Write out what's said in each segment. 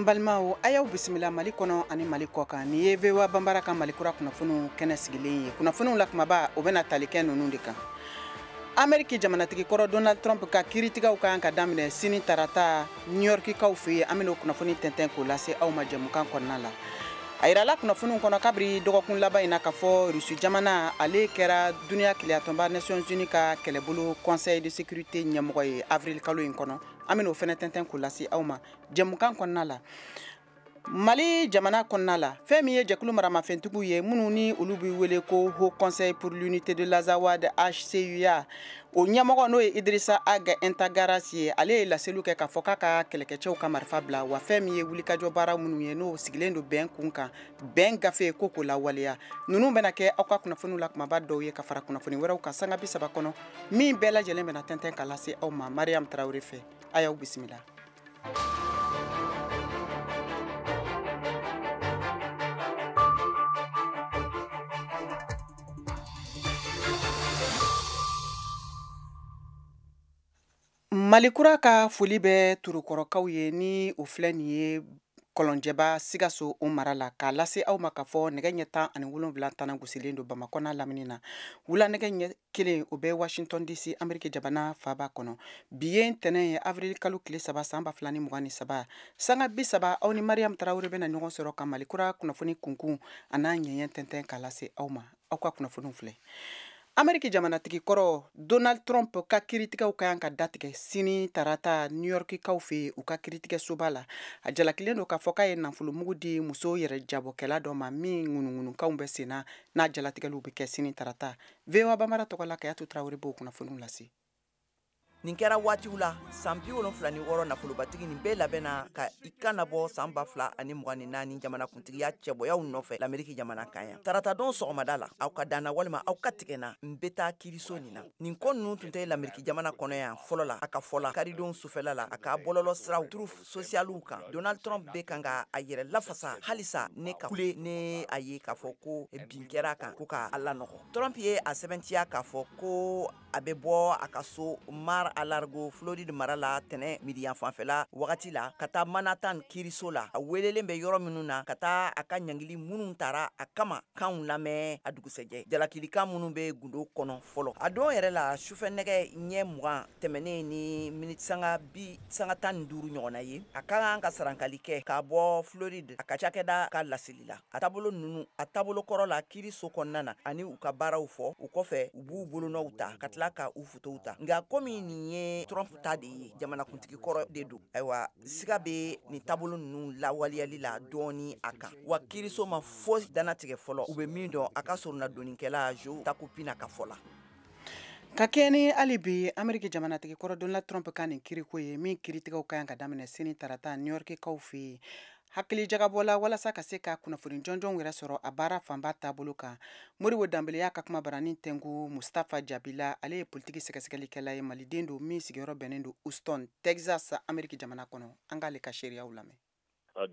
An balimaw, a y'aw bisimila Mali kɔnɔ ani Mali kɔ kan. Nin ye VOA Banbara ka Mali kura kunnafoniw kɛnɛ sigilen ye. Kunnafoniw la kumaba, o bɛna tali kɛ ninnu de kan. Ameriki jamanatigi kɔrɔ Donald Trump ka kiiritigɛw kan ka daminɛ sini tarata New Yorkikaw fɛ yen. An bɛna o kunnafoni tɛntɛn k'o lase aw ma jɛmukan kɔnɔna la. A yirala kunnafoniw kɔnɔ kabiri dɔgɔkun laban in na k'a fɔ Rusi jamana, ale kɛra duniya keleyatɔnba Nations Unies ka kɛlɛbolo Conseil de sécurité ɲɛmɔgɔ ye avril kalo in kɔnɔ. An bɛna o fɛnɛ tɛntɛn k'o lase aw ma jɛmukan kɔnɔna la. Mali jamana kɔnɔna la, fɛn min ye jɛkulu maramafɛntigiw ye minnu ni olu bɛ wele ko Haut Conseil pour l'unité de l'Azawad, HCUA, o ɲɛmɔgɔ n'o ye Idrissa Ag Intagaras ye, ale ye laseliw kɛ k'a fɔ k'a ka kɛlɛkɛcɛw ka marifa bila, wa fɛn min ye wulikajɔ baara minnu ye n'o sigilen don bɛn kun kan, bɛn gafe ko k'o lawaleya. Ninnu bɛna kɛ aw ka kunnafoniw la kumaba dɔw ye ka fara kunnafoni wɛrɛw kan sanga 30 kɔnɔ, min bɛɛ lajɛlen bɛna tɛntɛn ka lase aw ma Mariam Tarawele fɛ. A y'aw bisimila. Malikura ka foli bɛ Torokɔrɔkaw ye ni o filɛ nin ye Kɔlɔnjɛba Sikaso o mara la, k'a lase aw ma k'a fɔ nɛgɛ ɲɛ 17 tana gosilen don Bamakɔ n'a lamini na. Wula nɛgɛ ɲɛ 1, o bɛ Washington DC, Ameriki jamana faaba kɔnɔ. Bi ye ntɛnɛn ye, avril kalo tile 3 san 2023, sanga 30, aw ni Mariam Tarawele bɛna ɲɔgɔn sɔrɔ ka Malikura kunnafoni kunkun a n'a ɲɛɲɛ tɛntɛn k'a lase aw ma. Aw ka kunnafoniw filɛ. Ameriki jamanatigi kɔrɔ Donald Trump ka kiiritigɛw ka kan ka datigɛ sini tarata New Yorkikaw fɛ yen, u ka kiiritigɛsoba la. A jalakilen don k'a fɔ k'a ye nafolomugu di muso yɛrɛ jabɔkɛla dɔ ma min ŋunuŋunukanw bɛ sen na, n'a jalatigɛliw bɛ kɛ sini tarata. VOA Banbara tɔgɔ la, Kayatu Tarawele b'o kunnafoniw lase. Nin kɛra waatiw la san 76 nafolobatigi nin bɛɛ labɛnna ka i kan nabɔ san 2024 jamanakuntigiya cɛbɔyaw nɔfɛ Lameriki jamana kan yan. Taratadon sɔgɔmada la, aw ka danna walima aw ka tigɛna, n bɛ taa kiiriso nin na. Nin ko ninnu tun tɛ Lameriki jamana kɔnɔ yan fɔlɔ la. A ka fɔ la, karidon sufɛla la, a ka bɔlɔlɔ siraw Truth Socialw kan, Donald Trump bɛ kan ka a yɛrɛ lafasa halisa ne ka kule ne a ye k'a fɔ ko bin kɛra a kan ko ka a lanɔgɔ. Trump ye a sɛbɛntiya k'a fɔ ko a bɛ bɔ a ka so Mar-a-Lago, Floride mara la, tɛnɛ midi fanfɛla wagati la, ka taa Manhattan kiiriso la, a welelen bɛ yɔrɔ minnu na, ka taa a ka ɲangili minnu tara a kama kanw lamɛn a dugusɛjɛ, jalakilikan minnu bɛ gundo kɔnɔ fɔlɔ. A don yɛrɛ la, sufɛ nɛgɛ ɲɛ 20 tɛmɛnen ni miniti sanga bi sanga 15 ɲɔgɔnna ye, a ka kan ka sarankali kɛ k'a bɔ Floride a ka cakɛda ka laseli la. A taabolo ninnu, a taabolo kɔrɔ la kiiriso kɔnɔna na, ani u ka baaraw fɔ, o kɔfɛ u b'u bolonɔw ta ka tila ka u fotow ta. Nka komi nin ye Trump ta de ye, jamanakuntigi kɔrɔ de don, ayiwa siga bɛ nin taabolo ninnu lawaleyali la dɔɔni a kan. Wa kiiriso ma fosi dannatigɛ fɔlɔ, u bɛ min dɔn a ka sɔrɔnadonnikɛla Joe Tacopina ka fɔ la. Ka kɛɲɛ ni hali bi Ameriki jamanatigi kɔrɔ Donald Trump ka nin kiiriko ye min kiiritigɛw ka kan ka daminɛ sini tarata New Yorkikaw fɛ yen, hakili jagabɔ la walasa ka se ka kunnafoni jɔnjɔnw yɛrɛ sɔrɔ a baara fanba taabolo kan. Moribo Danbele y'a ka kuma baranin tɛnku Mustafa Jabila, ale ye politiki sɛgɛsɛgɛlikɛla ye, maliden don min sigiyɔrɔ bɛnnen don Houston, Texas, Ameriki jamana kɔnɔ. An k'ale ka seereyaw lamɛn.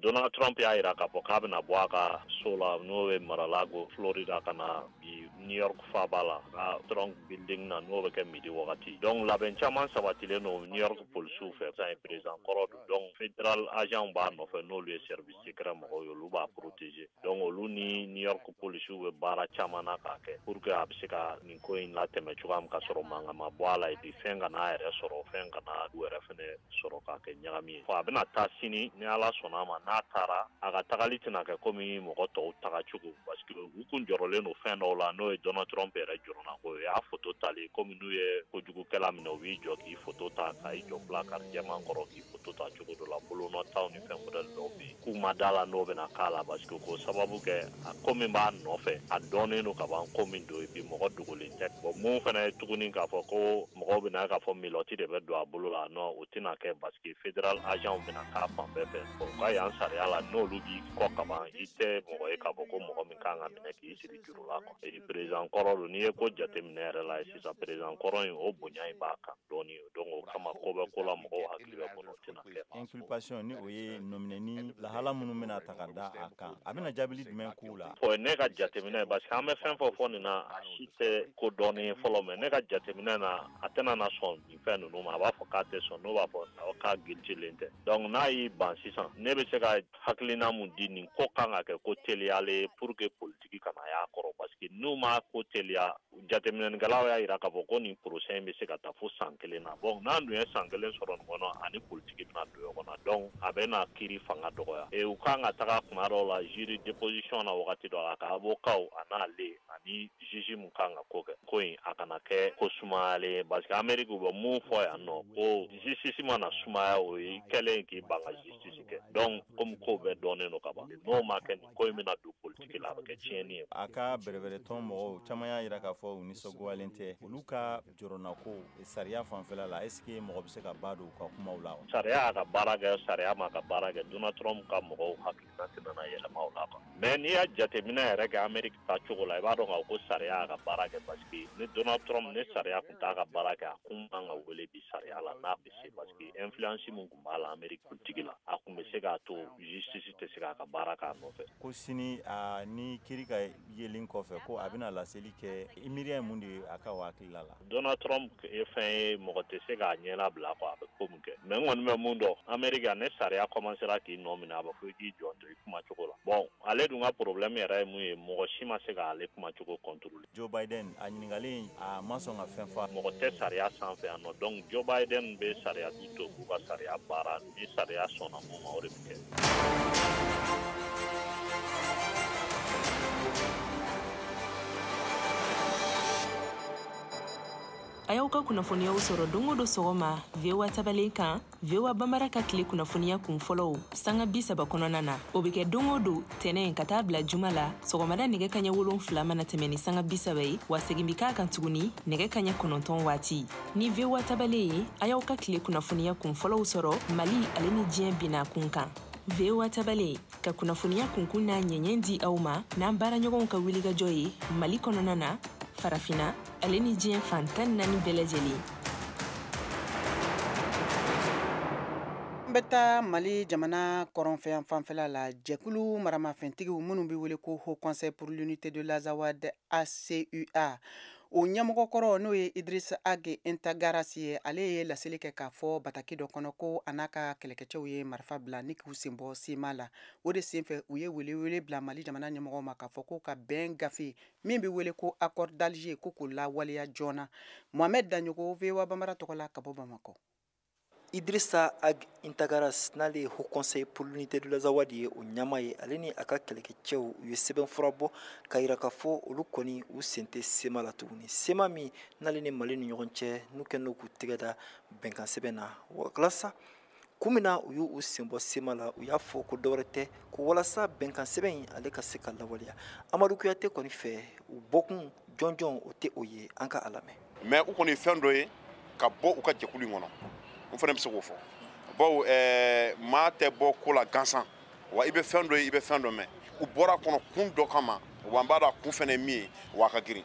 Donald Trump y'a jira k'a fɔ k'a bɛna bɔ a ka so la n'o ye Mar-a-Lago, Florida, ka na bi New York faaba la, ka Trump building na, n'o bɛ kɛ midi wagati. Donc labɛn caman sabatilen don New York polisiw fɛ. San ye président kɔrɔ don, donc federal agent b'a nɔfɛ, n'olu ye service secret mɔgɔw ye, olu b'a protéger. Donc olu ni New York polisiw bɛ baara caman na k'a kɛ pour que a bɛ se ka nin ko in latɛmɛ cogoya min ka sɔrɔ mankan ma bɔ a la, et puis fɛn kana a yɛrɛ sɔrɔ, fɛn kana u yɛrɛ fɛnɛ sɔrɔ k'a kɛ ɲagami ye. A bɛna taa sini ni Ala sɔnna a ma. N'a taara, a ka tagali tɛna kɛ komi mɔgɔ tɔw taga cogo, parce que u kun jɔrɔlen don fɛn dɔw la, n'o ye Donald Trump yɛrɛ jɔrɔna ko ye, y'a photo tali komi n'u ye kojugukɛla minɛ, u b'i jɔ k'i photo ta, ka i jɔ placard jɛman kɔrɔ k'i photo ta cogo dɔ la, bolonɔ taw ni fɛn modèle dɔw bɛ yen k'u ma da la n'o bɛna k'a la, parce que k'o sababu kɛ a ko min b'a nɔfɛ, a dɔnnen don ka ban ko min don, et puis mɔgɔ dogolen tɛ. Bon, mun fana ye tuguni k'a fɔ ko mɔgɔw bɛna k'a fɔ menottes de bɛ don a bolo la, non, o tɛna kɛ, parce que federal agent bɛna k'a fan bɛɛ fɛ. U ka yan sariya la, n'olu b'i kɔ kaban, i tɛ mɔgɔ ye k'a fɔ ko mɔgɔ min kan ka minɛ k'i siri juru la quoi. Et président kɔrɔ don, n'i ye ko jateminɛ yɛrɛ la sisan, président kɔrɔ in, o bonya in b'a kan dɔɔni. Donc o kama ko bɛ ko la, mɔgɔw hakili bɛ bɔnɔ, o tɛna kɛ. Inculpation ni o ye nɔminɛni lahara. Lahala minnu bɛna ta ka da a kan, a bɛna jaabili jumɛn k'u la? Ne ka jateminɛ, parce que an bɛ fɛn fɔ nin na, a si tɛ ko dɔɔnin fɔlɔ, mais ne ka jateminɛ na, a tɛna na sɔn nin fɛn ninnu ma. A b'a fɔ k'a tɛ sɔn, n'o b'a fɔ k'a guiltilen tɛ. Donc n'a y'i ban sisan, ne bɛ se ka hakilina mun di, nin ko kan ka kɛ ko teliyalen pour que politiki kana y'a kɔrɔ, parce que n'u ma ko teliya, jateminɛnikɛlaw y'a jira k'a fɔ ko nin procès in bɛ se ka taa fo san 1 na. Bon, n'an dun ye san 1 sɔrɔ nin kɔnɔ, ani politiki bɛna don ɲɔgɔn na, donc a bɛ na kiiri fanga dɔgɔya. Et u kan ka taga kuma dɔw la jury déposition na wagati dɔ la, ka avocat a n'ale ani juge mun kan ka ko kɛ ko in, a kana kɛ ko sumayalen, parce que Amérique u bɛ mun fɔ yan nɔ, ko justice mana sumaya, o ye kɛlen k'i ban ka justice kɛ. Donc comme ko bɛɛ dɔnnen don ka ban, n'o ma kɛ, nin ko in bɛna don politiki la, a bɛ kɛ tiɲɛni ye. A ka bɛrɛbɛrɛtɔn mɔgɔw caman y'a jira k'a fɔ u nisɔngoyalen tɛ olu ka jɔrɔnako sariya fanfɛla la. Est ce que mɔgɔ bɛ se ka ba don u ka kumaw la wa? Sariya y'a ka baara kɛ, sariya m'a ka baara kɛ. Donald Trump ka mɔgɔw hakilina tɛna na yɛlɛma o la quoi. Mais n'i y'a jateminɛ yɛrɛ kɛ Amérique ta cogo la, i b'a dɔn k'a fɔ ko sariya y'a ka baara kɛ, parce que ni Donald Trump ni sariya tun t'a ka baara kɛ, a kun man ka wele bi sariya la n'a bɛ se, parce que influence mun tun b'a la Amérique politique la, a tun bɛ se k'a to justice tɛ se k'a ka baara k'a nɔfɛ. Ko sini ni kiiri ka yelen kɔfɛ, ko a bɛna laseli kɛ, i miiriya ye mun de ye a ka o hakilila la? Donald Trump ye fɛn ye, mɔgɔ tɛ se k'a ɲɛnabila quoi, a bɛ ko min kɛ. Mais n kɔni bɛ mun dɔn, Amérique ni sariya commencera k'i nɔ minɛ, a bɛ fɔ i k'i jɔ to i kumacogo la. Bon, ale dun ka problème yɛrɛ ye mun ye, mɔgɔ si ma se k'ale kumacogo contrôler. Joe Biden a ɲininkalen, a ma sɔn ka fɛn fɔ. Mɔgɔ tɛ sariya sanfɛ yan nɔ, donc Joe Biden bɛ sariya du to k'u ka sariya baara, ni sariya sɔnna mun ma, o de bɛ kɛ. A y'aw ka kunnafoniyaw sɔrɔ don o don sɔgɔma VOA tabalen kan, VOA Bambara ka tile kunnafoniya kun fɔlɔw sanga 30 kɔnɔna na. O bɛ kɛ don o don tɛnɛn ka taa bila juma la, sɔgɔmada nɛgɛ kaɲɛ 7 mana tɛmɛ ni sanga 30 ye, wa segin bɛ k'a kan tuguni nɛgɛ kaɲɛ 9 waati. Ni VOA tabalen ye, a y'aw ka tile kunnafoniya kun fɔlɔw sɔrɔ Mali ale ni diɲɛ binna kun kan. VOA tabalen ka kunnafoniya kunkun n'a ɲɛɲɛ di aw ma n'an baaraɲɔgɔnw ka wulikajɔ ye Mali kɔnɔna na, Farafina ale ni diɲɛ fan 14 bɛɛ lajɛlen. An bɛ taa Mali jamana kɔrɔnfɛ fanfɛla la, jɛkulu maramafɛntigiw minnu bɛ wele ko Haut Conseil pour l'unité de l'Azawad HCUA, o ɲɛmɔgɔkɔrɔ n'o ye Idriss Ag Intagaras ye, ale ye laseli kɛ k'a fɔ bataki dɔ kɔnɔ ko a n'a ka kɛlɛkɛcɛw ye marifa bila ni k'u sen bɔ CMA la. O de senfɛ u ye welewele bila Mali jamana ɲɛmɔgɔw ma k'a fɔ ko ka bɛn gafe min bɛ wele ko accord d'Alger ko k'o lawaleya joona. Mohamed Daɲogo, VOA Bambara tɔgɔ la ka bɔ Bamakɔ. Idrissa Ag Intagaras n'ale ye Haut Conseil pour l'unité de l'Azawad ye o ɲɛmaa ye, ale ni a ka kɛlɛkɛcɛw u ye sɛbɛnfura bɔ ka yira k'a fɔ olu kɔni u sen tɛ CMA la tuguni. CMA min n'ale ni Mali ni ɲɔgɔn cɛ n'u kɛlen don k'u tɛgɛ da bɛnkan sɛbɛn na, walasa kun min na u y'u sen bɔ CMA la, u y'a fɔ ko dɔwɛrɛ tɛ ko walasa bɛnkan sɛbɛn in ale ka se ka lawaleya. Amadu Kuyate kɔni fɛ u bɔkun jɔnjɔn o tɛ o ye, an ka a lamɛn. Mais u kɔni ye fɛn dɔ ye ka bɔ u ka jɛkulu in kɔnɔ, n fana bɛ se k'o fɔ, bawo maa tɛ bɔ ko la gansan, wa i bɛ fɛn dɔ ye, i bɛ fɛn dɔ mɛn. U bɔra a kɔnɔ kun dɔ kama, wa n b'a dɔn a kun fana ye min ye, wa a ka girin.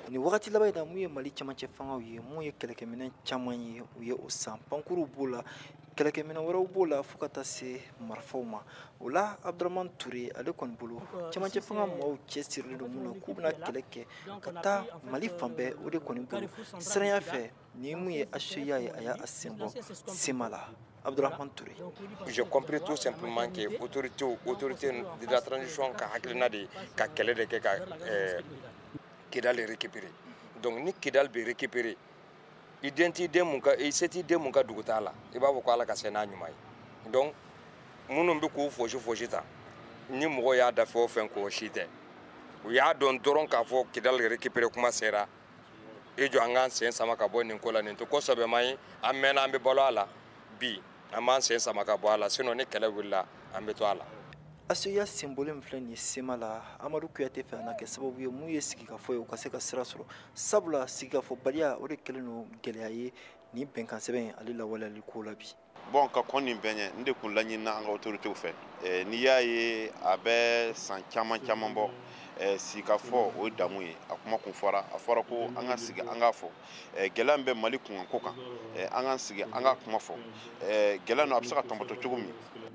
Nin wagati laban in na, mun ye Mali camancɛ fangaw ye, mun ye kɛlɛkɛminɛn caman ye, u ye o san. Pankuruw b'o la, kɛlɛkɛminɛn wɛrɛw b'o la, fo ka taa se marifaw ma. O la Abdramane Touré ale kɔni bolo, camancɛ fanga maaw cɛsirilen don mun na k'u bɛna kɛlɛ kɛ ka taa Mali fan bɛɛ, o de kɔni bolo siranya fɛ ni mun ye HCUA ye, a y'a sen bɔ CMA la. Abdurrahman Touré. J'ai compris tout simplement que autorité de la transition ka hakilina de ka kɛlɛ de kɛ ka Kidal récupérer. Donc ni Kidal bɛ récupérer, i den t'i den mun ka, i se t'i den mun ka dugu t'a la, i b'a fɔ ko Ala ka se n'a ɲuman ye. Donc minnu bɛ k'u fosi fosi ta, ni mɔgɔ y'a da fɛn o fɛn k'o si tɛ, u y'a dɔn dɔrɔn k'a fɔ Kidal récupérer kuma sera, i jɔ an k'an sen sama ka bɔ nin ko la, nin tɛ ko sɛbɛman ye, an mɛnna an bɛ balo a la, bi an b'an sen sama ka bɔ a la, sinon ni kɛlɛ wulila an bɛ to a la. HCUA senbɔlen min filɛ nin ye CMA la, Amadu Kuyate fɛ a na kɛ sababu ye mun ye sigikafɔ ye, u ka se ka sira sɔrɔ, sabula sigikafɔbaliya o de kɛlen don gɛlɛya ye nin bɛnkan sɛbɛn ale lawaleyali ko la bi. Bon, ka kɔn nin bɛɛ ɲɛ, n de kun laɲinina an ka autorités fɛ. N'i y'a ye a bɛ san caman caman bɔ, sigikafɔ o ye damu ye, a kuma kun fɔra, a fɔra ko an ka sigi an k'a fɔ gɛlɛya min bɛ Mali kunkanko kan, an k'an sigi an k'a kuma fɔ, gɛlɛya ninnu a bɛ se ka tɔnbɔtɔ cogo min.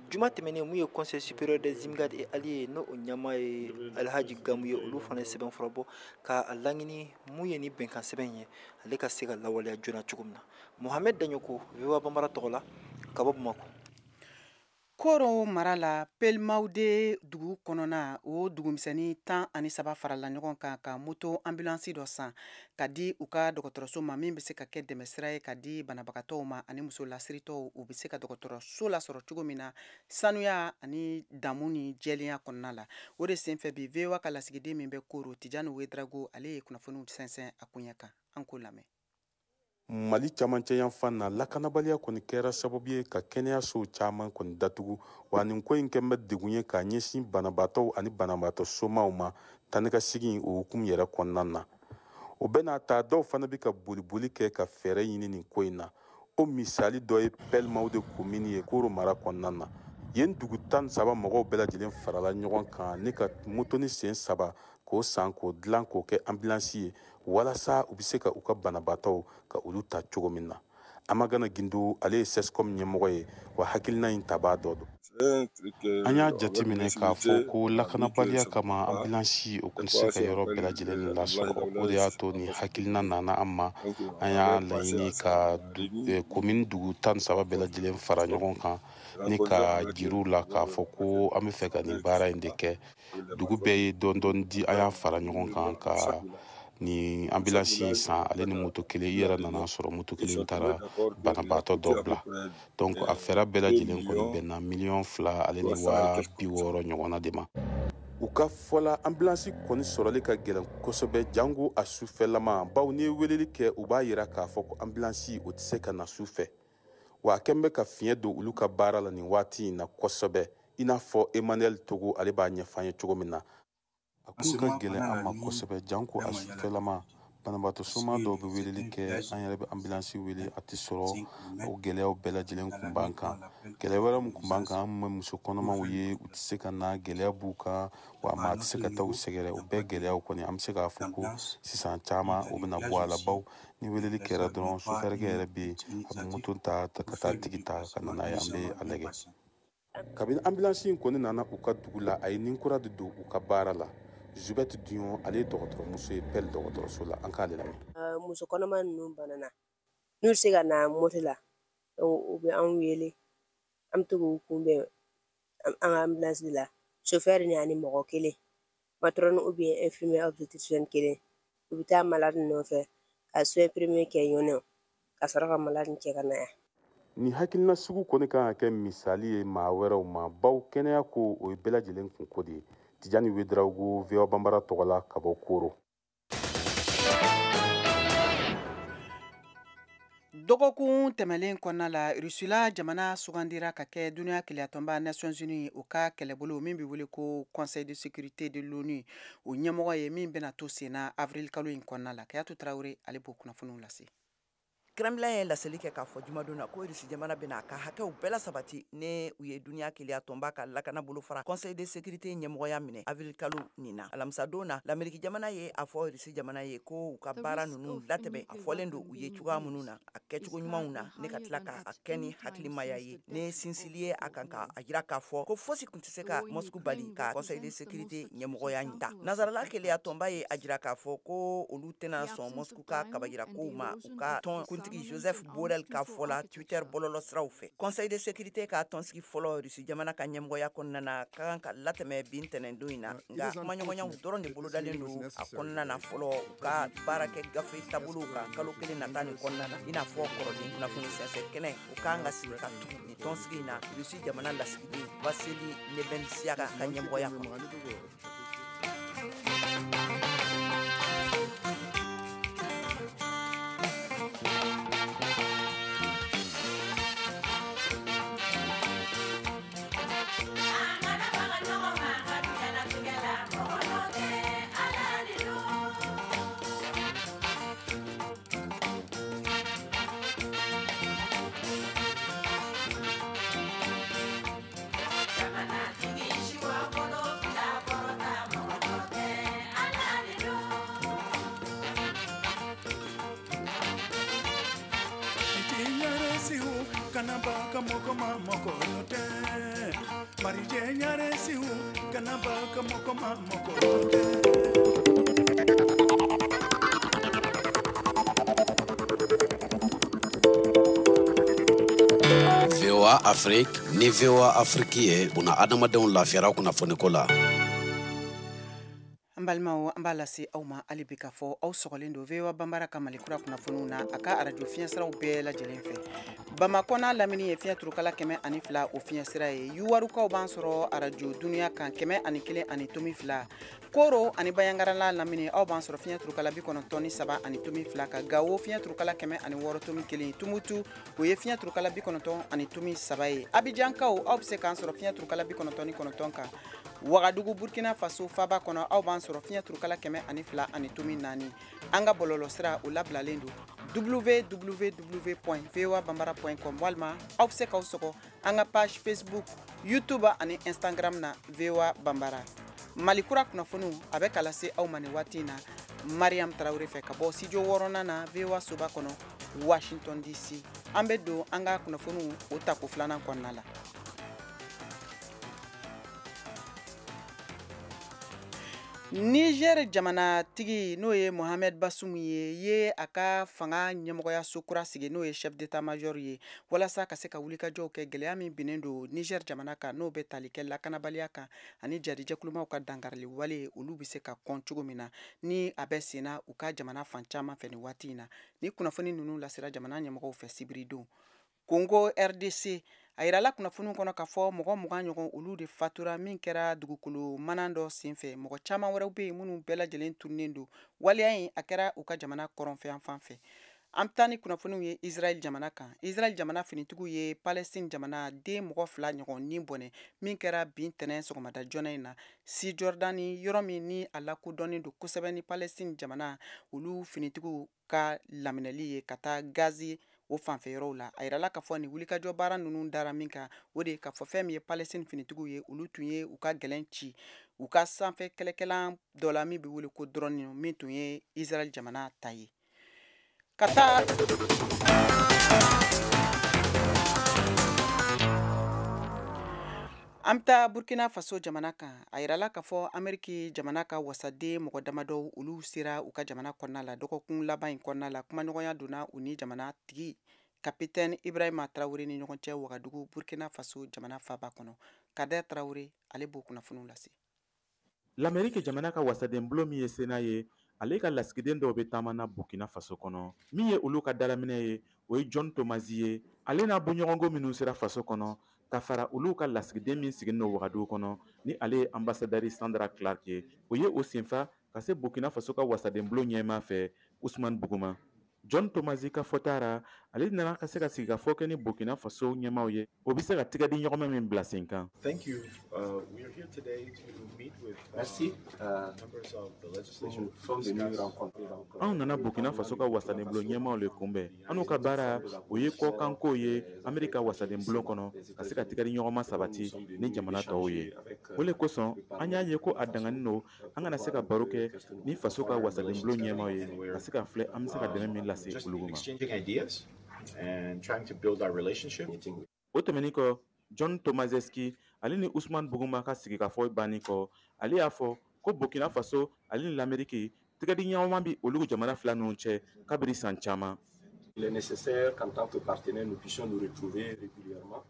Juma tɛmɛnen, mun ye Conseil supérieur des Imgad et alliés, n'o ɲɛmaa ye Alhaji Gamu ye, olu fana ye sɛbɛnfura bɔ ka a laɲini mun ye ni bɛnkan sɛbɛn ye, ale ka se ka lawaleya joona cogo min na. Mohamed Daɲoko, VOA Banbara tɔgɔ la, ka bɔ Bamakɔ. Koro mara la, Pelemawude dugu kɔnɔna, o dugumisɛnnin 13 farala ɲɔgɔn kan ka moto ambulance dɔ san ka di u ka dɔgɔtɔrɔso ma, min bɛ se ka kɛ dɛmɛsira ye ka di banabagatɔw ma ani muso lasiritɔw, u bɛ se ka dɔgɔtɔrɔso lasɔrɔ cogo min na sanuya ani damu ni jɛlenya kɔnɔna la. O de senfɛ bi, VOA ka lasigiden min bɛ Koro, Tijani Wedrago, ale ye kunnafoniw sɛnsɛn a koɲɛ kan. An k'o lamɛn. Mali camancɛ yanfan na, lakanabaliya kɔni kɛra sababu ye ka kɛnɛyasow caman kɔni datugu. Wa nin ko in kɛn bɛ degun ye k'a ɲɛsin banabaatɔw ani banabaatɔ somaw ma taa ka segin o hukumu yɛrɛ kɔnɔna na. O bɛɛ n'a ta, dɔw fana bɛ ka boliboli kɛ ka fɛɛrɛ ɲini nin ko in na. O misali dɔ ye Pɛlimawude komini ye Koro mara kɔnɔna na. Yen dugu 13 mɔgɔw bɛɛ lajɛlen farala ɲɔgɔn kan ni ka motoni sen saba k'o san, k'o dilan, k'o kɛ ambulansi ye, walasa u bɛ se ka u ka banabaatɔw ka olu ta cogo min na. Amagana Gindo, ale ye CSCOM ɲɛmɔgɔ ye, wa hakilina in tabaa dɔ don. An y'a jateminɛ k'a fɔ ko lakanabaliya kama, ambulansi o kun tɛ se ka yɔrɔ bɛɛ lajɛlen lasɔrɔ. O de y'a to nin hakilina nana an ma. An y'a laɲini ka komini dugu 13 bɛɛ lajɛlen fara ɲɔgɔn kan ni ka jiriw la k'a fɔ ko an bɛ fɛ ka nin baara in de kɛ. Dugu bɛɛ ye dɔɔni dɔɔni di, an y'a fara ɲɔgɔn kan ka ni ambulansi in san, ale ni moto kelen. I yɛrɛ nana sɔrɔ moto kelen taara banabaatɔ dɔ bila. Donc a fɛɛrɛ bɛɛ lajɛlen kɔni bɛnna 2,6 miliyɔn ale ni 60,000 ɲɔgɔnna de ma. U ka fɔla, ambulansi kɔni sɔrɔli ka gɛlɛn kosɛbɛ, jango a sufɛlama, bawo n'i ye weleli kɛ, u b'a yira k'a fɔ ko ambulansi o tɛ se ka na su fɛ. Wa a kɛn bɛ ka fiɲɛ don olu ka baara la nin waati in na kosɛbɛ, i n'a fɔ Emmanuel Togo, ale b'a ɲɛfɔ an ye cogo min na. A kun ka gɛlɛn an ma kosɛbɛ, janko a sufɛlama. Banabaatɔ soma dɔw bɛ weleli kɛ, an yɛrɛ bɛ ambulansi wele, a tɛ sɔrɔ. O gɛlɛyaw bɛɛ lajɛlen kun b'an kan. Gɛlɛya wɛrɛ min kun b'an kan, an bɛ muso kɔnɔmaw ye, u tɛ se ka na, gɛlɛya b'u kan, wa maa tɛ se ka taa u sɛgɛrɛ. O bɛɛ gɛlɛyaw kɔni, an bɛ se k'a fɔ ko sisan caman o bɛna bɔ a la, bawo ni weleli kɛra dɔrɔn, sofɛrikɛ yɛrɛ bɛ yen, a bɛ moto ta ka taa tigi ta ka na n'a ye, an bɛ a lajɛ. Kabini ambulansi in kɔni nana u ka dugu la, a ye nin kura de don u ka baara la. Zubɛti Duɲɔ, ale ye dɔgɔtɔrɔmuso ye Pɛli dɔgɔtɔrɔso la. An k'ale lamɛn. Muso kɔnɔma ninnu banana, n'u tɛ se ka na moto la, u bɛ anw wele, an bɛ to k'u kunbɛn an ka ambulance la, chauffeur ni ani mɔgɔ kelen, matron ou bien infirmier obstétricien kelen. U bɛ taa malade nɔfɛ ka soin premier kɛ yen nɔ, ka sɔrɔ ka malade cɛ ka na yan. Nin hakilina sugu kɔni kan ka kɛ misali ye maa wɛrɛw ma, baw kɛnɛya ko o ye bɛɛ lajɛlen kunko de ye. Tijani Wedraogo, VOA Banbara tɔgɔ la, ka bɔ Koro. Dɔgɔkun tɛmɛlen kɔnɔna la, Rusila jamana sugandira ka kɛ duniya kelenyatɔnba Nations Unies o ka kɛlɛbolo min bɛ wele ko Conseil de sécurité de l'ONU o ɲɛmɔgɔ ye, min bɛna to sen na avril kalo in kɔnɔna la. Kayatu Tarawele, ale b'o kunnafoniw lase. Kremlin ye laseli kɛ k'a fɔ jumadon na ko Irisi jamana bɛna a ka hakɛw bɛɛ la sabati ne u ye duniya keleya tɔnba ka lakana bolofara Conseil de sécurité ɲɛmɔgɔya minɛ avril kalo nin na. Alamisadon na, Lameriki jamana ye a fɔ Irisi jamana ye ko u ka baara ninnu latɛmɛ a fɔlen don u ye cogoya minnu na, a kɛcogo ɲumanw na, ne ka tila k'a kɛ ni hakilimaya ye ne sinsili ye a kan, ka a jira k'a fɔ ko fosi tun tɛ se ka Moscou bali ka Conseil de sécurité ɲɛmɔgɔya ta. Nazarala keleya tɔnba ye a jira k'a fɔ ko olu tɛna sɔn Moscou ka kabajira kow ma, u ka tɔn kuntigi Joseph Borrell ka fɔ la Twitter bɔlɔlɔ siraw fɛ. Conseil de sécurité ka tɔnsigi fɔlɔ Rusi jamana ka ɲɛmɔgɔya kɔnɔna na ka kan ka latɛmɛ bi ntɛnɛndon in na, nka kumaɲɔgɔnyaw dɔrɔn de bolodalen don a kɔnɔna na fɔlɔ, u ka baarakɛ gafe taabolow kan kalo kelen nata nin kɔnɔna na. I n'a fɔ kɔrɔlen, kunnafoni sɛnsɛn kɛnɛ o kan ka sigi ka tugu nin tɔnsigi in na, Rusi jamana lasigiden Vasily Nebenzia ka ɲɛmɔgɔya kɔnɔ. Kana ba ka mɔgɔ ma mɔgɔ tɛ. VOA Afrique ni VOA Afrique ye buna adamadenw lafiyara kunnafoniko la. An balimaw, an b'a lase aw ma hali bi k'a fɔ aw sɔgɔlen don VOA Banbara ka Mali kura kunnafoniw na a ka arajo fiɲɛsiraw bɛɛ lajɛlen fɛ. Bamakɔ n'a lamini ye fiɲɛ turukala 102 o fiɲɛsira ye. Yuwarukaw b'an sɔrɔ arajo duniya kan 101.2. Koro ani Bayangara n'a lamini aw b'an sɔrɔ fiɲɛ turukala 93.2 kan. Gawo fiɲɛ turukala 106.1. Tumutu o ye fiɲɛ turukala 93 ye. Abijankaw aw bɛ se k'an sɔrɔ fiɲɛ turukala 99 kan. Wagadugu Burkina Faso faba kɔnɔ aw b'an sɔrɔ fiɲɛ turukala 102.4. An ka bɔlɔlɔsira o labilalen don www.voabambara.com walima aw bɛ se k'aw sɔgɔ an ka page Facebook, YouTube ani Instagram na VOA Bambara. Mali kura kunnafoniw a bɛ ka lase aw ma nin waati in na Mariam Tarawele fɛ ka bɔ studio 6nan na VOA soba kɔnɔ Washington DC. An bɛ don an ka kunnafoniw o tako filanan kɔnɔna la. Niger jamanatigi n'o ye Mohamed Bazoum ye a ka fanga ɲɛmɔgɔyaso kura sigi n'o ye chef d'état-major ye walasa ka se ka wulikajɔw kɛ gɛlɛya min binnen don Niger jamana kan n'o bɛ tali kɛ lakanabaliya kan ani jarijɛkulumaw ka dankarili wale olu bɛ se ka kɔn cogo min na ni a bɛ senna u ka jamana fan caman fɛ nin waati in na. Ni kunnafoni ninnu lasera jamana ɲɛmɔgɔw fɛ sibiridon. Congo RDC a yirala kunnafoniw kɔnɔ k'a fɔ mɔgɔ 20 ɲɔgɔn olu de fatura min kɛra dugukolo mana dɔ senfɛ. Mɔgɔ caman wɛrɛw bɛ yen minnu bɛɛ lajɛlen tununnen don. Waleya in a kɛra u ka jamana kɔrɔnfɛ fan fɛ. An bɛ taa ni kunnafoniw ye Israël jamana kan. Israël jamana finitigiw ye Palestine jamana den mɔgɔ 2 ɲɔgɔn ni bɔnɛ min kɛra bin tɛnɛn sɔgɔmada joona in na Cisjordanie yɔrɔ min ni a lakodɔnnen don kosɛbɛ ni Palestine jamana olu finitigiw ka laminɛli ye ka taa gazi o fanfɛ yɔrɔw la. A yirala k'a fɔ nin wulikajɔ baara ninnu dara min kan o de ye k'a fɔ fɛn min ye Palestine finitigiw ye olu tun ye u ka gɛlɛn ci u ka sanfɛ kɛlɛkɛlan dɔ la min bɛ wele ko drone min tun ye Israël jamana ta ye. Ka taa an bɛ taa Burkina Faso jamana kan. A yirala k'a fɔ Ameriki jamana ka wasaden mɔgɔ damadɔw olu sera u ka jamana kɔnɔna la dɔgɔkun laban in kɔnɔna la. Kumaɲɔgɔnya donna u ni jamana tigi kapitɛni Ibrahima Traoré ni ɲɔgɔn cɛ Wagadugu Burkina Faso jamana faba kɔnɔ. Kader Traoré ale b'o kunnafoniw lase. L'Amérique jamana ka wasadenbulon min ye Sénat ye, ale ka lasigiden dɔw bɛ taama na Burkina Faso kɔnɔ. Min ye olu ka dalaminɛ ye, o ye John Tomasi ye. Ale n'a bɔɲɔgɔnko minnu sera faso kɔnɔ ka fara olu ka lasigiden min sigilen don Wagadugu kɔnɔ ni ale ye ambassadeur Sandra Clark ye, o ye o senfa ka se Burkina Faso ka wasadenbulon ɲɛmaa fɛ Usman Buguma. John Tomasi ka fɔta ra, ale nana ka se ka sigikafɔ kɛ ni Burkina Faso ɲɛmaaw ye, o bɛ se ka tigɛdi ɲɔgɔnmɛ min bila sen kan. Thank you. We are here today to meet with Merci. Members of the legislature. Anw nana Burkina Faso ka wasadenbulon ɲɛmaaw le kunbɛn. An n'u ka baara o ye kɔkanko ye Amerika wasadenbulon kɔnɔ ka se ka tigɛdi ɲɔgɔnma sabati ni jamana tɔw ye. O le kosɔn an y'a ye ko a danganen don an kana se ka baro kɛ ni faso ka wasadenbulon ɲɛmaaw ye ka se ka filɛ an bɛ se ka dɛmɛ min lase olu ma. And trying to build our relationship. O tɛmɛnen kɔ, John Tomazeski ale ni Usman Buguma ka sigikafɔ bannen kɔ, ale y'a fɔ ko Burkina Faso ale ni l'Amérique tigɛdi ɲɔgɔnma bɛ olu jamana fila ninnu cɛ kabiri san caman. Il est nécessaire qu'en tant que partenaires, nous puissions nous retrouver régulièrement.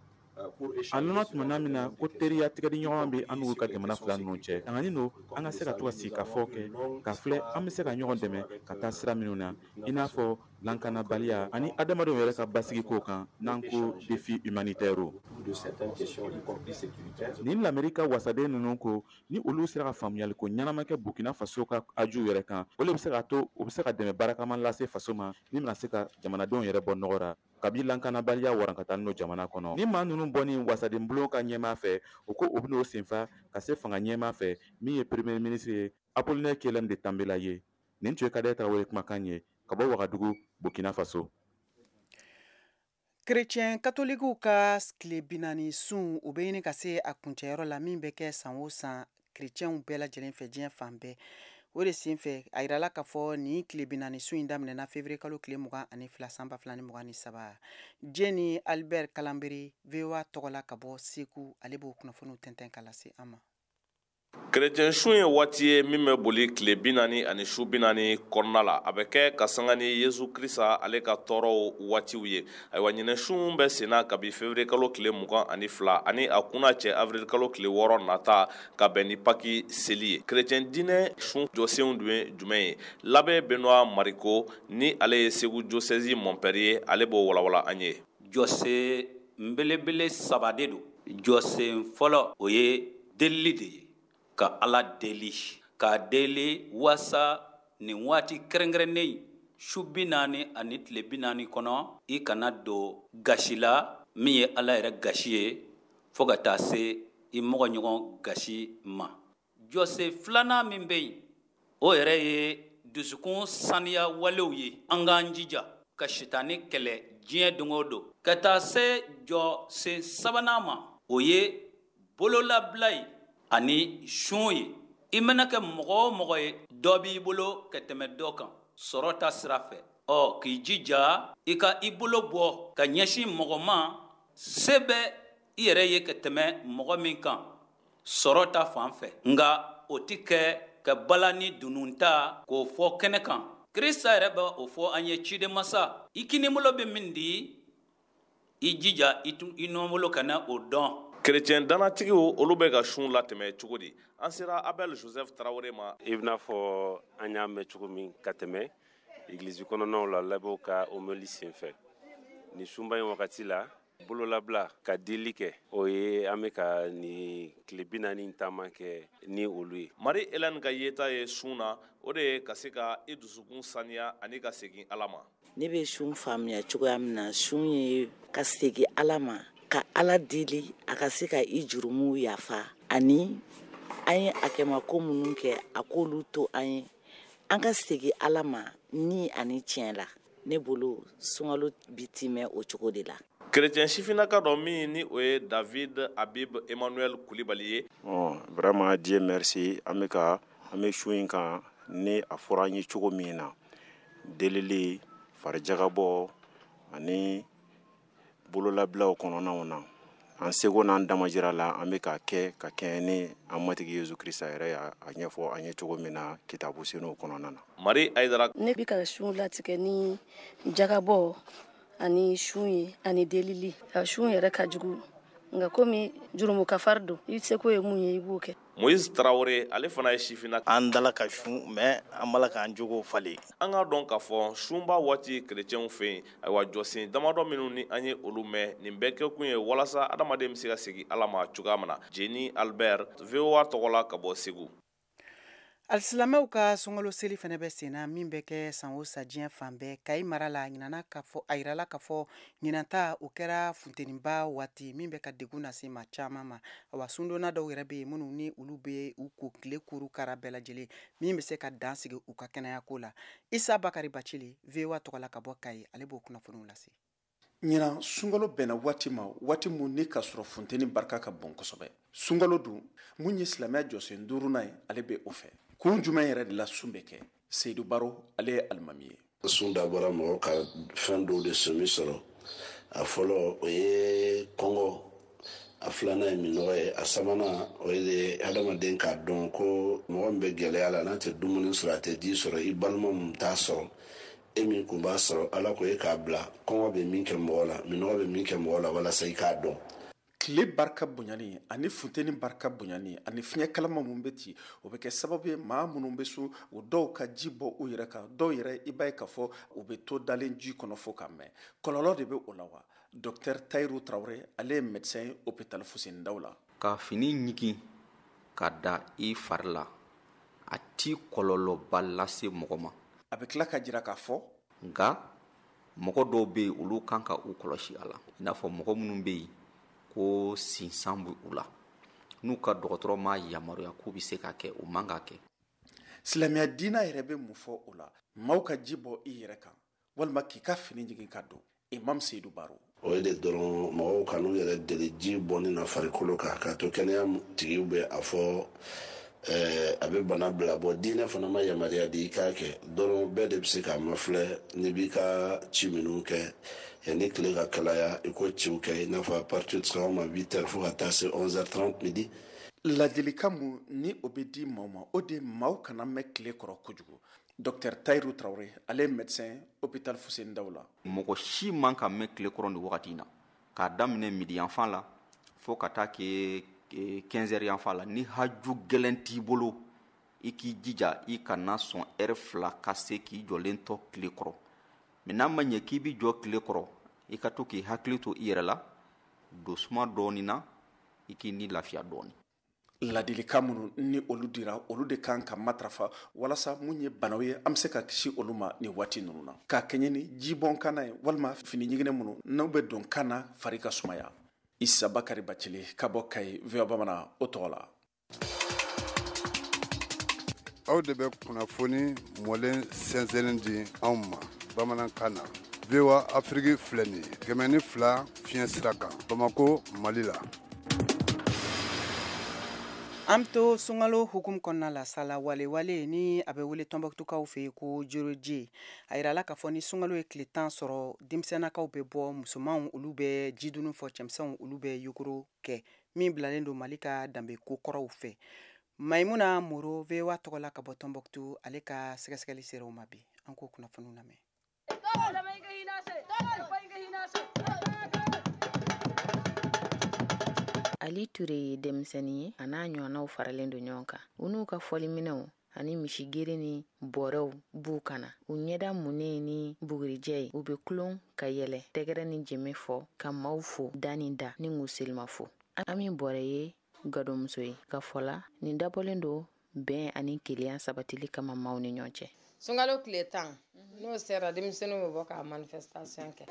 A nana tuma min na ko teriya tigɛdi ɲɔgɔn bɛ an n'u ka jamana fila ninnu cɛ, danganen don an ka se ka to ka sigikafɔ kɛ ka filɛ an bɛ se ka ɲɔgɔn dɛmɛ ka taa sira minnu na, i n'a fɔ lankanabaliya ani adamadenw yɛrɛ ka basigi ko kan n'an ko défi humanitaire. Nin l'Amérique ka wasaden ninnu ko ni olu sera ka faamuyaliko ɲɛnama kɛ Burkina Faso ka ajuw yɛrɛ kan, o de bɛ se k'a to u bɛ se ka dɛmɛ baarakaman lase faso ma min bɛna se ka jamanadenw yɛrɛ bɔ nɔgɔ la kabi lankanabaliya warankatalen don jamana kɔnɔ. Ni maa ninnu bɔni wasadenbulon ka ɲɛmaa fɛ, o ko o bɛn'o senfa ka se fanga ɲɛmaa fɛ min ye premier ministre ye Apollinaire Kyélem de Tambela ye. Nin tun ye Kader Traoré kumakan ye ka bɔ Wagadugu, Burkina Faso. Chrétien katolikiw ka tile 40 sun o bɛ ɲini ka se a kuncɛyɔrɔ la min bɛ kɛ san o san chrétienw bɛɛ lajɛlen fɛ diɲɛ fan bɛɛ. O de senfɛ, a yirala k'a fɔ nin tile 40 sun in daminɛna février kalo tile 22 san 2023. Jeni Albert Kalanberi, VOA tɔgɔ la ka bɔ Segu, ale b'o kunnafoniw tɛntɛn ka lase an ma. Kerecɛn sun ye waati ye min bɛ boli tile 40 ani su 40 kɔnɔna la. A bɛ kɛ ka sanga ni Yesu Krista ale ka tɔɔrɔw waatiw ye. Ayiwa, ɲinɛ sun bɛ senna kabi février kalo tile 22 ani a kunna cɛ avril kalo tile 6 nata ka bɛn ni Paki seli ye. Kerecɛn diinɛ sun jɔsenw dun ye jumɛn ye? L'abbé Benoît Mariko, ni ale ye Segu diocèse Montpère ye, ale b'o walawala an ye. Jɔsen belebele 3 de don. Jɔsen fɔlɔ, o ye delili de ye, ka Ala deli, k'a deli waasa nin waati kɛrɛnkɛrɛnnen su 40 ani tile 40 kɔnɔ, i kana don gasi la min ye Ala yɛrɛ gasi ye, fo ka taa se i mɔgɔ ɲɔgɔn gasi ma. Jɔsen filanan min bɛ yen, o yɛrɛ ye dusukun saniya walew ye. An k'an jija ka sitani kɛlɛ diɲɛ don o don. Ka taa se jɔsen sabanan ma, o ye bololabila ye ani sun ye. I mana kɛ mɔgɔ o mɔgɔ ye, dɔ b'i bolo ka tɛmɛ dɔ kan sɔrɔ ta sira fɛ, ɔ k'i jija i ka i bolo bɔ ka ɲɛsin mɔgɔ ma se bɛ i yɛrɛ ye ka tɛmɛ mɔgɔ min kan sɔrɔ ta fan fɛ. Nka o ti kɛ ka bala ni dunun ta k'o fɔ kɛnɛ kan. Krista yɛrɛ bɛ o fɔ an ye: ciden masa, i kinibolo bɛ min di, i jija i nɔbolo kana o dɔn. Kerecɛn dannatigiw, olu bɛ ka sun latɛmɛ cogo di? An sera Abel Joseph Tarawele ma. I bɛna fɔ an y'a mɛn cogo min ka tɛmɛ egilizi kɔnɔnaw la, labɛnw ka homélie senfɛ nin sunba in wagati la, bololabila ka deli kɛ, o ye an bɛ ka nin tile 40 taama kɛ ni olu ye. Marie Hélène ka yeta ye sun na, o de ye ka se ka i dusukun saniya ani ka segin Ala ma. Ne bɛ sun faamuya cogoya min na, sun ye ka segin Ala ma, ka Ala deli a ka se ka i jurumuw yafa, ani an ye hakɛmako minnu kɛ, a k'olu to an ye, an ka segin Ala ma ni ani tiɲɛ la. Ne bolo, sunkalo bi timɛ o cogo de la. Kerecɛn sifinnaka dɔ min ni o ye David Habib Emmanuel Kulibali ye. Bon, vraiment, Dieu merci, an bɛ ka an bɛ sun in kan ni a fɔra an ye cogo min na, delili, farijagabɔ ani bololabilaw kɔnɔnaw na, an seko n'an damajira la, an bɛ k'a kɛ ka kɛɲɛ ni an Matigi Yesu Krista yɛrɛ y'a ɲɛfɔ an ye cogo min na kitabu senuw kɔnɔna na. Marie Ayidara. Ne bɛ ka sun latigɛ ni jagabɔ ani sun ye ani delili. Sun yɛrɛ ka jugu, nka komi jurumu kafari don, i seko ye mun ye, i b'o kɛ. Moïse Traoré, ale fana ye sifinna. An dala ka sun, mais an b'a la k'an jogow falen. An k'a dɔn k'a fɔ sunba waati kerecɛnw fɛ yen, ayiwa, jɔsen damadɔ minnu ni an ye olu mɛn, nin bɛɛ kɛkun ye walasa adamaden bɛ se ka segin Ala ma cogoya min na. Jeni Albert, VOA tɔgɔ la ka bɔ Segu. Alisilamɛw ka sunkalo seli fana bɛ sen na, min bɛ kɛ san o san diɲɛ fan bɛɛ. Kayi mara la, ɲinana k'a fɔ, a yirala k'a fɔ ɲinanta o kɛra funteniba waati min bɛ ka degun lase maa caman ma. Awa, sundonna dɔw yɛrɛ bɛ yen minnu ni olu bɛ u ko tile kuru kara bɛɛ lajɛlen, min bɛ se ka dan sigi u ka kɛnɛyako la. Isa Bakari Bacili, VOA tɔgɔ la ka bɔ Kayi, ale b'o kunnafoniw lase. Ɲinan sunkalo bɛnna waati ma, waati mun ni ka sɔrɔ funteni barika ka bon kosɛbɛ. Sunkalo dun mun ye silamɛya jɔsen duurunan ye, ale bɛ o fɛ. Kun jumɛn yɛrɛ de la sun bɛ kɛ? Seyidu Baro, ale ye alimami ye. Sun dabɔra mɔgɔ ka fɛn dɔw de sɔmi sɔrɔ. A fɔlɔ, o ye kɔngɔ, a filanan ye minɔgɔ ye, a sabanan, o ye de hadamaden k'a dɔn ko mɔgɔ min bɛ gɛlɛya la, n'a tɛ dumuni sɔrɔ, a tɛ ji sɔrɔ, i balima mun t'a sɔrɔ, e min kun b'a sɔrɔ, Ala ko e k'a bila kɔngɔ bɛ min kɛ mɔgɔ la, minɔgɔ bɛ min kɛ mɔgɔ la, walasa i k'a dɔn. Tile barika bonyani ani funteni barika bonyani ani fiɲɛ kalama mun bɛ ci, o bɛ kɛ sababu ye maa minnu bɛ sun, o dɔw ka ji bɔ u yɛrɛ kan. Dɔw yɛrɛ, i b'a ye k'a fɔ u bɛ to dalen ji kɔnɔ fo ka mɛn. Kɔlɔlɔ de bɛ o la wa? Docteur Tayiru Tarawele, ale ye médecin ye hôpital Fuseni Daw la. Ka fini ɲigin ka da i fari la, a ti kɔlɔlɔba lase mɔgɔ ma. A bɛ tila ka jira k'a fɔ nka mɔgɔ dɔw bɛ yen, olu kan ka u kɔlɔsi a la, i n'a fɔ mɔgɔ minnu bɛ yen ko sinsan bɛ u la, n'u ka dɔgɔtɔrɔ ma yamaruya k'u bɛ se ka kɛ, u man ka kɛ. Silamɛya diinɛ yɛrɛ bɛ mun fɔ o la? Maaw ka ji bɔ i yɛrɛ kan walima k'i ka fini jigin ka don. Imam Seyidu Baro. O ye de dɔrɔn mɔgɔw kan'u yɛrɛ deli ji bɔnni na farikolo kan, k'a to kɛnɛya tigiw bɛ a fɔ. A bɛ bana bila bɔ. Diinɛ fana ma yamaruya di i k'a kɛ dɔrɔn. Bɛɛ de bɛ se k'a mafilɛ n'i b'i ka ci minnu kɛ yanni tile ka kalaya, i ko ciw kɛ, i n'a fɔ à partir de sɔgɔma 8 heures fo ka taa se 11h30 midi. Ladilikan mun ni o bɛ di maaw ma, o de maaw kana mɛn tile kɔrɔ kojugu. Dr Tayiru Tarawele, ale ye médecin hôpital Fuseni Daw la. Mɔgɔ si man ka mɛn tile kɔrɔ nin wagati in na, k'a daminɛ midi yanfan la fo ka taa kɛ 15 heures yanfan la. Ni haju gɛlɛn t'i bolo, i k'i jija i kana sɔn heure 2 ka se k'i jɔlen tɔ tile kɔrɔ. Mais n'a ma ɲɛ k'i bi jɔ tile kɔrɔ, i ka to k'i hakili to i yɛrɛ la, don suma dɔɔni na, i k'i ni lafiya dɔɔni. Ladilikan minnu ni olu dira, olu de kan ka matarafa walasa mun ye banaw ye, an bɛ se ka kisi olu ma nin waati ninnu na, k'a kɛɲɛ ni jibɔn kana ye walima fini ɲiginɛ minnu n'u bɛ don kan na fari ka sumaya. Isa Bakari Bacili ka bɔ Kayi, VOA Bamanan o tɔgɔ la. Aw de bɛ kunnafoni mɔlen sɛnsɛnnen di anw ma bamanankan na. VOA Afrique filɛ nin ye 102 fiɲɛ sira kan, Bamako, Mali la. An bɛ to sunkalo hukumu kɔnɔna la sa, la walewale ni a bɛ wele Tɔnbɔkutukaw fɛ yen ko joroje. A yirala k'a fɔ ni sunkalo ye tile 10 sɔrɔ, denmisɛnnakaw bɛ bɔ, musomanw olu bɛ jidunu fɔ, cɛmisɛnw olu bɛ yogoro kɛ, min bilalen don Mali ka danbe ko kɔrɔw fɛ. Mayimuna Moro, VOA tɔgɔ la ka bɔ Tɔnbɔkutu, ale ka sɛgɛsɛgɛli sera o ma bi. An k'o kunnafoniw lamɛn. Ali Ture ye denmisɛnnin ye, a n'a ɲɔgɔnnaw faralen don ɲɔgɔn kan. U n'u ka fɔliminɛw ani misigere ni bɔrɛw b'u kana. U ɲɛda munnen ni bugurijɛ ye, u bɛ kulon ka yɛlɛ, tɛgɛrɛ ni jɛmɛ fɔ, ka maaw fo da ni da ni k'u selima fo. Ami Bɔrɛ ye gadonmuso ye. Ka fɔ la, nin dabɔlen don bɛn ani kelenya sabatili kama maaw ni ɲɔgɔn cɛ. Sunkalo tile 10 n'o sera, denmisɛnninw bɛ bɔ ka manifestation kɛ,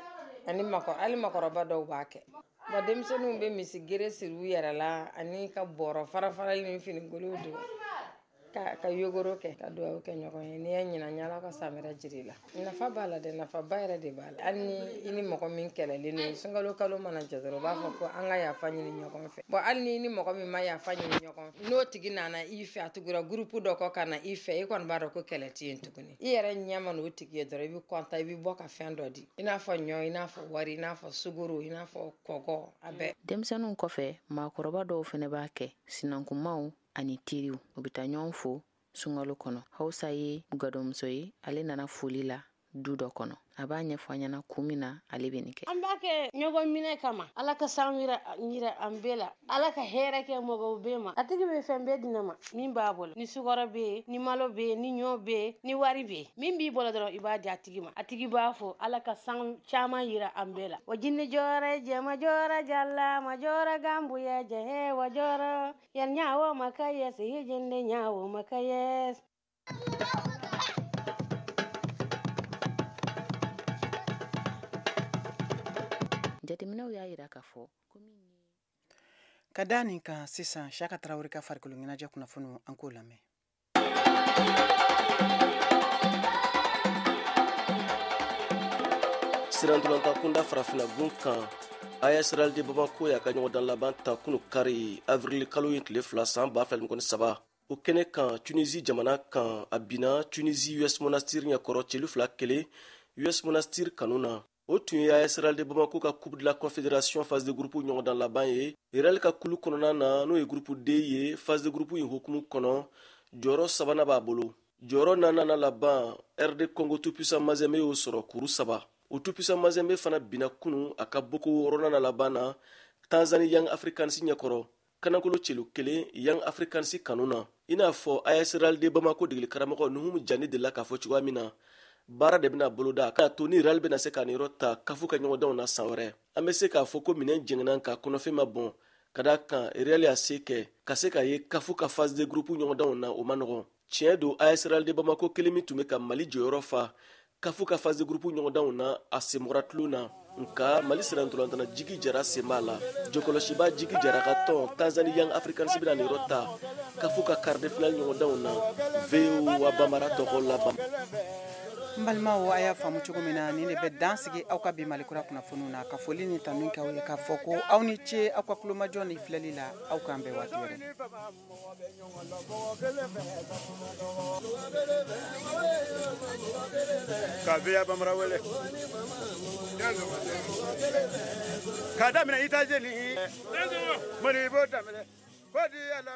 ani hali makɔrɔba dɔw b'a kɛ. Bon, denmisɛnninw bɛ misi gere siri u yɛrɛ la ani ka bɔrɔ farafarali ni finigolow don ka yogoro kɛ, ka dugawu kɛ ɲɔgɔn ye. N'i ye ɲinan, ɲala ka san wɛrɛ jiri la. Nafa b'a la dɛ, nafaba yɛrɛ de b'a la. Hali ni i ni mɔgɔ min kɛlɛlen don, sunkalo kalo mana jɔ dɔrɔn, u b'a fɔ ko an ka yafa ɲini ɲɔgɔn fɛ. Bon, hali ni i ni mɔgɔ min ma yafa ɲini ɲɔgɔn fɛ, n'o tigi nana i fɛ, a tugura gurupu dɔ kɔ ka na i fɛ, i kɔni b'a dɔn ko kɛlɛ tɛ yen tuguni. I yɛrɛ ɲɛ mana o tigi ye dɔrɔn, i bɛ kɔntan, i bɛ bɔ ka fɛn dɔ di, i n'a fɔ ɲɔ, i n'a fɔ wari, i n'a fɔ sukaro, i n'a fɔ kɔgɔ, a bɛɛ. Denmisɛnninw kɔfɛ, maakɔrɔba dɔw fana b'a kɛ, sinankunmaw ani teriw, u bɛ taa ɲɔgɔn fo sunkalo kɔnɔ. Hausa ye gadonmuso ye, ale nana foli la du dɔ kɔnɔ. A b'a ɲɛfɔ an ɲɛna kun min na ale bɛ nin kɛ. An b'a kɛ ɲɔgɔn minɛ kama, Ala ka san yira an bɛɛ la, Ala ka hɛrɛ kɛ mɔgɔw bɛɛ ma. A tigi bɛ fɛn bɛɛ di ne ma min b'a bolo, ni sukaro bɛ yen, ni malo bɛ yen, ni ɲɔ bɛ yen, ni wari bɛ yen, min b'i bolo dɔrɔn i b'a di a tigi ma. A tigi b'a fɔ Ala ka san caman yira an bɛɛ la. Wa jinɛ jɔra, jɛma jɔra, jala ma jɔra, gambuya jɛ wa jɔra, yan ɲawo makayes, hijinde ɲawo makayes. Jateminɛw y'a yira k'a fɔ ka da nin kan sisan, Siyaka Tarawele ka farikolo ɲɛnajɛ kunnafoniw, an k'o lamɛn. Sirantolatan kunda farafinna kan, AS Real de Bamako y'a ka ɲɔgɔndan laban ta kunu kari, avril kalo ye tile 2 san 2023. O kɛnɛ kan, Tunisie jamana kan, a binna Tunisie US Monastir ɲɛkɔrɔ celu 2-1 US Monastir kanu na. O tun ye AS Real de Bamako ka Coupe de la Confédération phase de groupe ɲɔgɔndan laban ye. Real ka kulu kɔnɔna na, n'o ye groupe D ye, phase de groupe in hukumu kɔnɔ, jɔyɔrɔ sabanan b'a bolo. Jɔyɔrɔ naaninan laban, RD Congo Tout-Puissant Mazembe y'o sɔrɔ kuru 3. O Tout-Puissant Mazembe fana binna kunu a ka boko wɔɔrɔnan laban na Tanzanie Young Africans ɲɛkɔrɔ, kanakolo celu 1 Young Africans kanu na. I n'a fɔ AS Real de Bamako degeli karamɔgɔ Nuhumu Jani delila k'a fɔ cogoya min na, baara de bɛna boloda k'a to ni Real bɛna se k'a niyɔrɔ ta kafu ka ɲɔgɔndanw na san wɛrɛ. An bɛ se k'a fɔ ko minɛn jɛngɛnna ka kɔnɔfɛn ma bɔn, ka d'a kan Real y'a se kɛ ka se k'a ye kafu ka phase de groupe ɲɔgɔndanw na, o ma nɔgɔn. Tiɲɛ don, AS Real de Bamako kelen min tun bɛ ka Mali jɔyɔrɔ fa kafu ka phase de groupe ɲɔgɔndanw na, a senbɔra tulon na. Nka Mali sirantolantana Jigi Jara sen b'a la. Jɔkɔlɔsiba Jigi Jara ka tɔn Tanzanie Young Africans bɛna niyɔrɔ ta kafu ka quart de finale ɲɔgɔndanw na. VOA Bambara tɔgɔ laban. N balimaw, a y'a faamu cogo min na, nin de bɛ dan sigi aw ka bi Malikura kunnafoniw na. Ka foli ni tanu kɛ aw ye, k'a fɔ ko aw ni ce aw ka kulomajɔ ni filɛli la. Aw k'an bɛn waati wɛrɛ. Ka VOA Bambara wele k'a daminɛ États-Unis, Modibo daminɛ ko di Ala.